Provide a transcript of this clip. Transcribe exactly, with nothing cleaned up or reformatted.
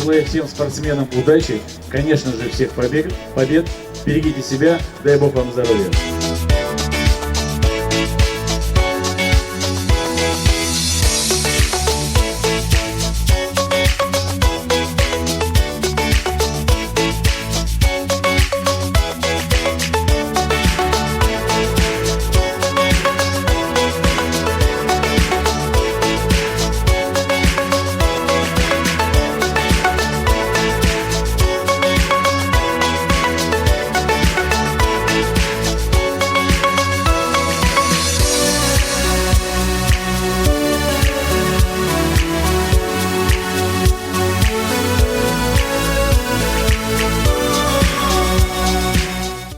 Желаю всем спортсменам удачи, конечно же, всех побег-, побед. Берегите себя, дай Бог вам здоровья.